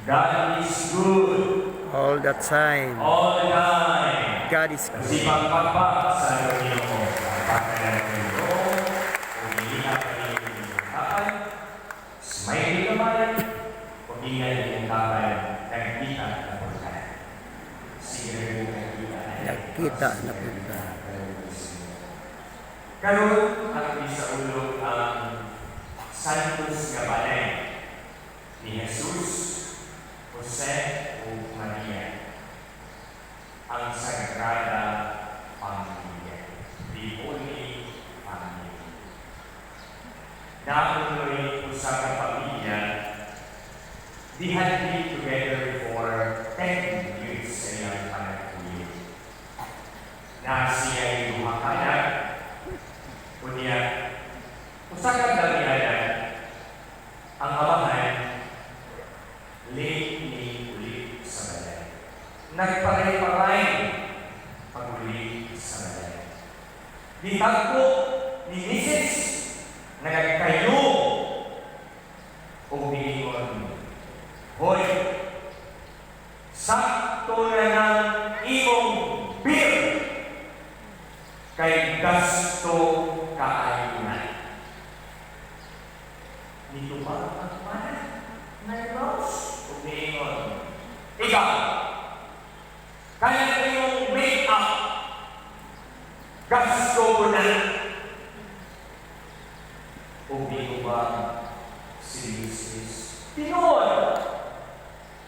God is good All the time. All the time. God is good. Sipagpagpag sa Ginoo. Pagkalan ng Ginoo, umihina ka iyong kapal, smiley kamay, umihina iyong kapal, nagkita na po ka. Sige na yung nagkita na. Nagkita na po ka. Karon ang isaulog ang Santos nga balay ni Jesus, Jose ug Maria. Ang Sagrada Familia. The Holy Family. Naa kunoy usa ka pamilya, they had been together for 10 years sa ilang panagbuyo. Na siya duha ka anak, unya, usa ka gabi, ang amahan, late ni uli sa balay. Nagparay-paray pag-uli sa balay. Gitagpo ni Mrs. Nagkayo ug niingon, "Hoy, sakto na ng imong bill kay gasto kaayo na." Nitubag ang bana, nervous, ug niingon, "Ikaw, kaya imong make-up, gasto ko na." Ug nitubag si Mrs. "Tinuod,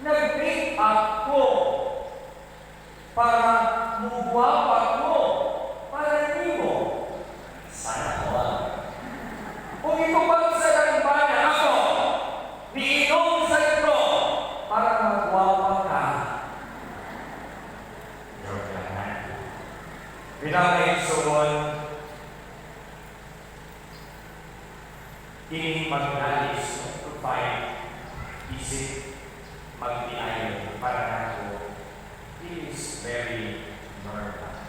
nag-make up ko para mugwapa ko para nimo." Sana all. Ug itubag sa bana, "Ako, niinom sa ko para magwapa ka." Joke lang ha. Bilang igsuon, kining magnalis, no, to fight, isip magtiayon para nako, it is very normal.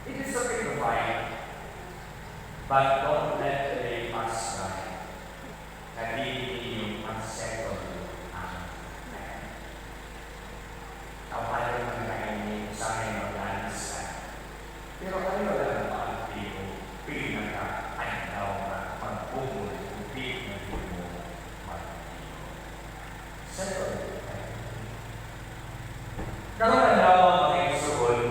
It is okay to fight, but don't let the day pass by na di ninyo ma-settle ang Tawhanon man kayo sa may maglalis ka. Pero kayo lang maagti o pinaka-andaw na pag-umol o di na di mo mag-igo. Settle. Karon na mga igsuon,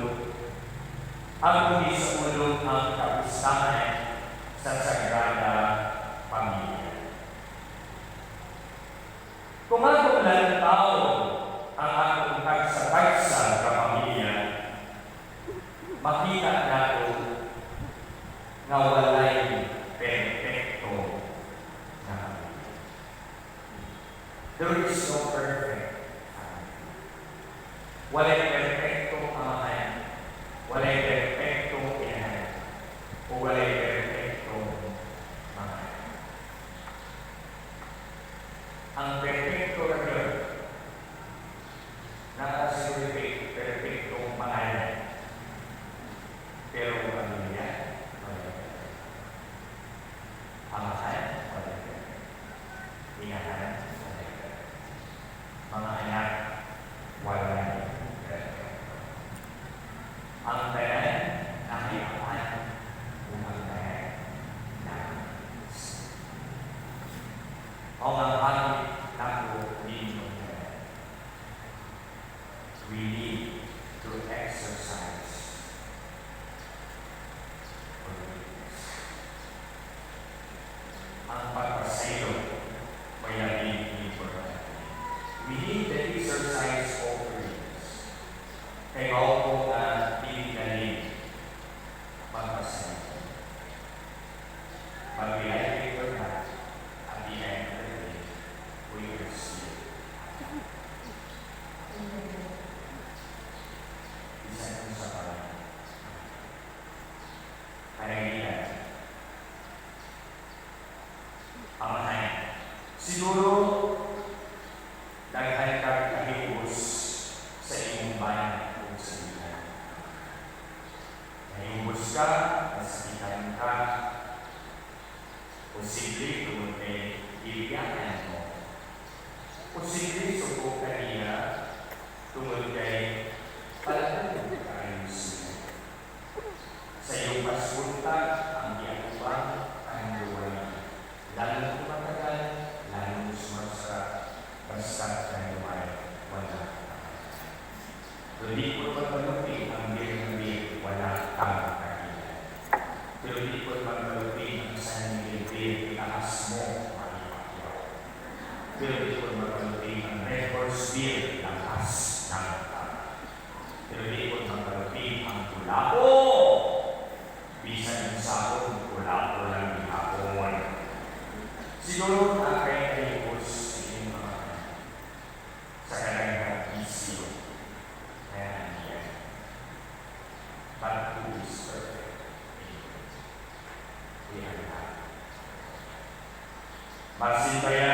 ang gisaulog ang kapistahan sa Sagrada Pamilya. Kung atong lantawon ang atong tagsa-tagsa ka pamilya, makita nato nga walay perpekto na pamilya. There is no perfect family. Walay perpektong amahan, walay perpektong inahan, o walay perpektong mga anak. Ang perpekto ra gyud nakasiguro perpektong pangalan. Pero ang pamilya, walay perpekto. Amahan, walay perpekto. Inahan, walay perpekto. Mga anak, walay perpekto. Ang tanan, nahiyawan, ug ang tanan, na o ang hangit nako ninyong tanan. We need to exercise forgiveness. Ang pagpasaylo may labing importante. We need the exercise of forgiveness. Kay mao ko nga dili dali magpasaylo. But we like it or not, at the end of the day, we are still bisan sa parang panangilan. Amahan. Siguro, daghan kag kahiubos sa imong bana ug sa ilan. Nahiubos ka, nasakitan ka, posible tungod kay gibiyakan mo. Posible suko. Tungod kay palagay kaayo siya. Sa iyong pasbuntag, ang giatubang kanduway. Lalong tumatagal, lalong sumasarap, basta kanduway, wala kang. Pero di ko magpalupi ang beer ng beer, wala kang kaila. Pero di ko magpalupi ang San Miguel Beer, itaas mo, malipakyaw. Pero di ko magpalupi ang Red Horse Beer, lakas ng tama. Pero di ko magpalupi ang kulapo. Bisan unsaon, kulapo lang gihapon. Siguro na kay kayo sa inyong mga anak. Sa kanang bisyo. Kaya niya. But who is perfect? We are not. Basin kaya,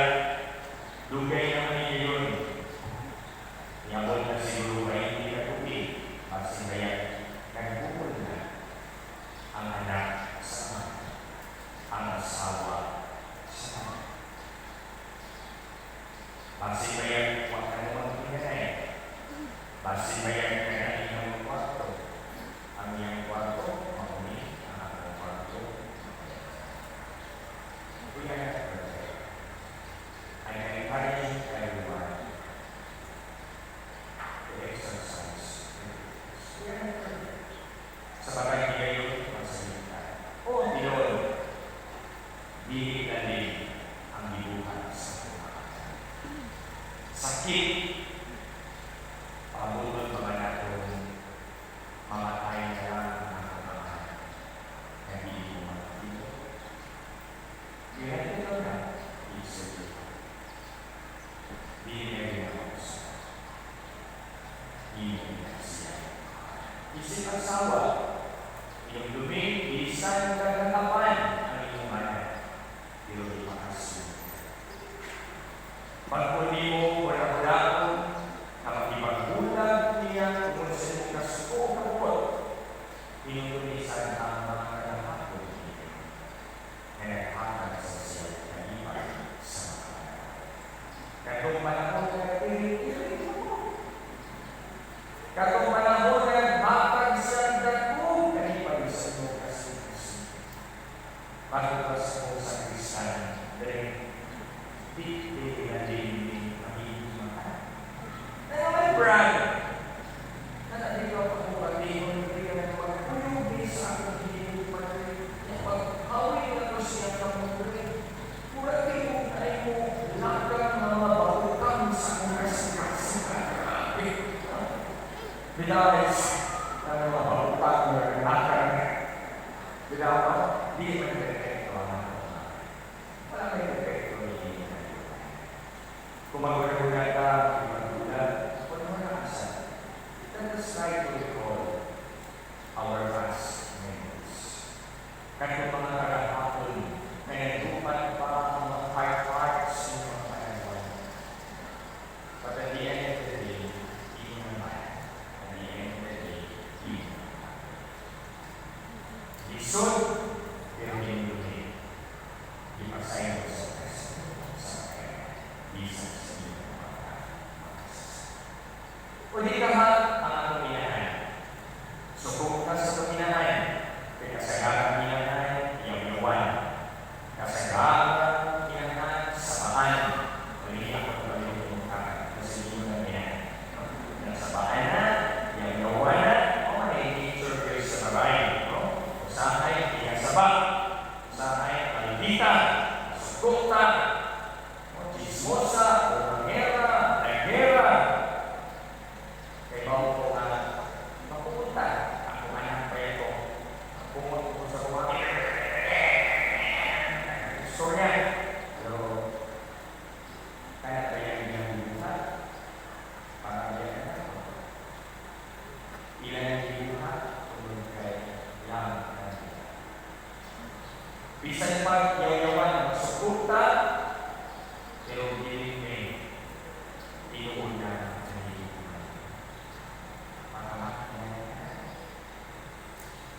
dugay naman ninyo yun. Niabot na siguro kay hindi ka tubig. Basin kaya, nagbuhol na ang anak sa ama, ang asawa sa ama. Basin kaya, huwag ka naman pinanay. Basin kaya, kaya iyong kwarto. Ang iyang kwarto, mauni, ang akong kwarto, mauni. We are not perfect. I can encourage everyone to exercise. We are not perfect. Sa batang higayon, magsalita. O, tinuod, dili dali ang gibuhat sa mga. Sakit, pabuton pa ba nato mamatay na lang ang atong mga anak na dili mo makapilo? You have to know that it's a good. Dili na rin ako sa dili na siya. Isip asawa, iyong dumi, bisan kagakapan ang inyong anak, pero di makasunod. Pagkuni mo, wala ko, na makipagbulag niya tungod sa imong kasuko o kabukot, inutulisan ang mga kagahapon niya na naghatag sa siya kalipay sa mga anak. Katong panahon na nagpilit mo. Katong panahon na naghatag siya dako kalipay sa imong kasing-kasing. Pagbukas mo sa kristal, dere, di di na din magiging mga. Kaya may brand. Nanadito ako kung pag-ingon, hindi ka na magkuyog sa akong hindi pag-hawi na ko siya kamukri. Mura kayo ay mo lakang mga bahukang sa akong kasing-kasing. Grabe. Bitaw ang mga bahukang mga lakang. Bitaw no? Di man perfecto ang mga. Wala may perfecto ni. Kung maguna ka, maguna, wala mo na asa. Let us try to recall our past memories. Kahit mga kagahapon na nagdupat pa ang mga heart parts ng mga panahon. But at the end of the day, imo naman, at the end of the day, imo naman. Lisod, pero hindi. Ipasaylo sa sa kaya, bisan sa inyong mga O di ka ha ang atong inahan. Suko ka sa atong inahan. Kay kasagaran inahan, yaw-yawan. Kasagaran inahan, sabaan. Hindi ako tuloy yung kakan. Kasi hindi mo na inahan. Nasabaan na, yaw-yawan na, o may nature kayo sa babae. No? Usahay, iyasaba. Usahay, maldita. Suko ta. O chismosa, o mangera, nagera. Kay mao ko nga mapupunta ako anak pa ito. Ang kumot ko sa kumaki. Istorya. Pero kaya kaya iyang buhat para yan na ilan ang gibuhat tungod kay lang kanila. Bisan pa yaw-yawan masukuta, pero dili may tinuod na nahihikuman. Mga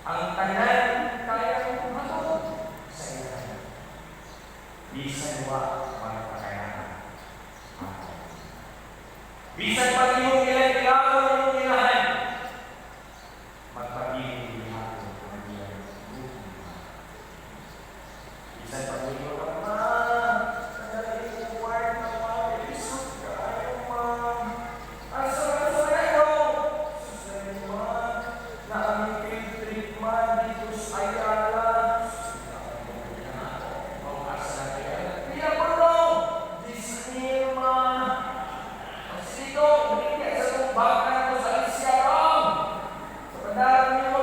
ang tanan kaya matod sa ilan. Bisan wa magpakailangan. Bisan pa imong ilan. Baka na sa Alicia ron. Sa pandaran niyo,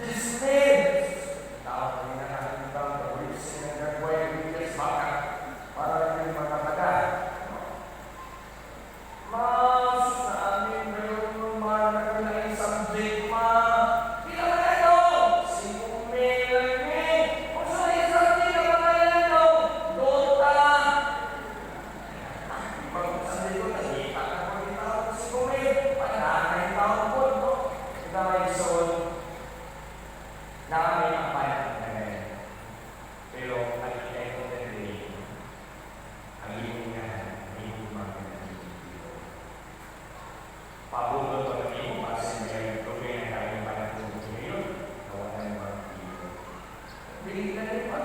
10,000. Tao ko na nakakita, gawin siya ng gagawin, baka para rin makapaga. Mas sa amin meron man na subject ma. Pila man ito? 5,000 eh. Kung sa subject na mga ito? Dota. Pag sabi ko, nakita ka ko yung tao, 5,000. Pananay tao po, no? Ito may soul. Na may apan na ganyan. Pero at the end of the day, ang iyong inahan, ang iyong mga. Pabunod pa ng iyong pasin ngayon, tuloy na tayo panatulog ngayon, nawa ng mga iyo. Dili na rin ba?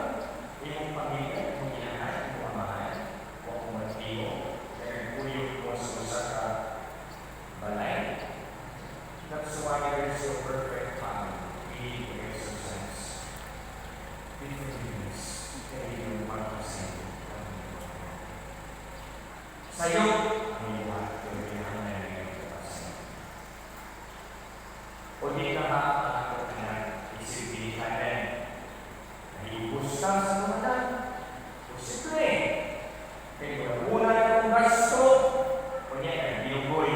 Imong pamilya, imong inahan, imong amahan, o kung magtiyo, nagkuyog mo sa usa ka balay. That's why there is no perfect family. We need to exercise with forgiveness. Kaya yung pagpasensya ang iyong. Sa'yo, ang iyong pero kinahanglan na yung pagpasensya. O di ka ba ang akong anak, isip ginikanan, nahiubos ka sa mga anak? Posible. Kaya una ng gasto, kunya nagbinugoy.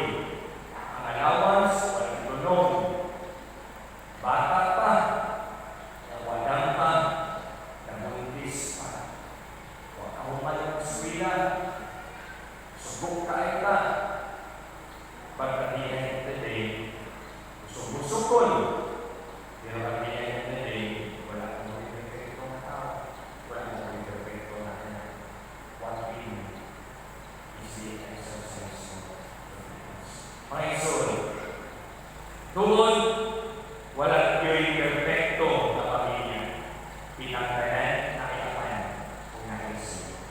Ang allowance, walang tunog. Bata pa, nawalan pa, nabuntis pa. Wa ka mo man ng eskwela, subok ka ka. But at the end of the day, usog-usokon. Pero at the end of the day, wala kang maging perpekto na tao. Wala kang maging perpekto na anak. What we need is the exercise of forgiveness. Mga igsoon, tungod wala gyuy perpekto na pamilya. Pinagtanan na iapan kung naisip.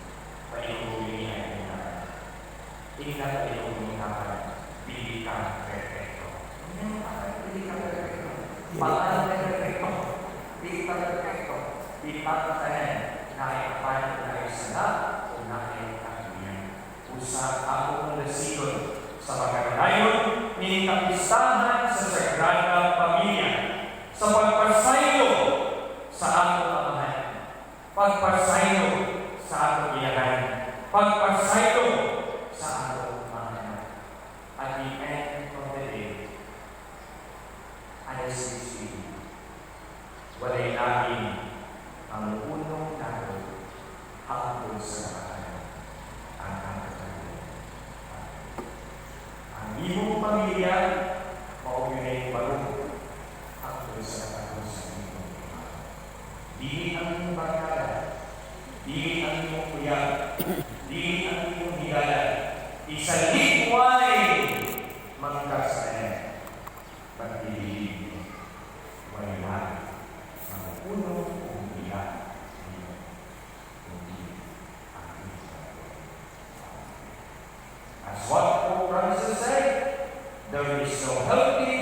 Palihugin niya ang hinapan. Ingnan palihugin hinapan. Dili ka perpekto. Dili ka perpekto. Paano ka perpekto? Dili ka perpekto. Pinagtanan na iapan kung naisip kung naisip. Usa ako kong nasilon sa magkanayon ni kapistahan sa Sagrada Pamilya sa pagpasaylo sa atong amahan, pagpasaylo sa atong inahan, pagpasaylo sa atong mga anak. At the end of the day, honestly speaking, walay labing ang unong nato hangtod sa nakatanan ang atong pamilya. Ang imong pamilya, mao gyud ay barong hangtod sa katapusan imong. Dili ang imong barkada, dili ang imong uyab, dili ang imong higala, isalikway magkasalanan. But believe me, walay ang uno kung ila nimo kundi ang imong. As what Pope Francis said, there is no healthy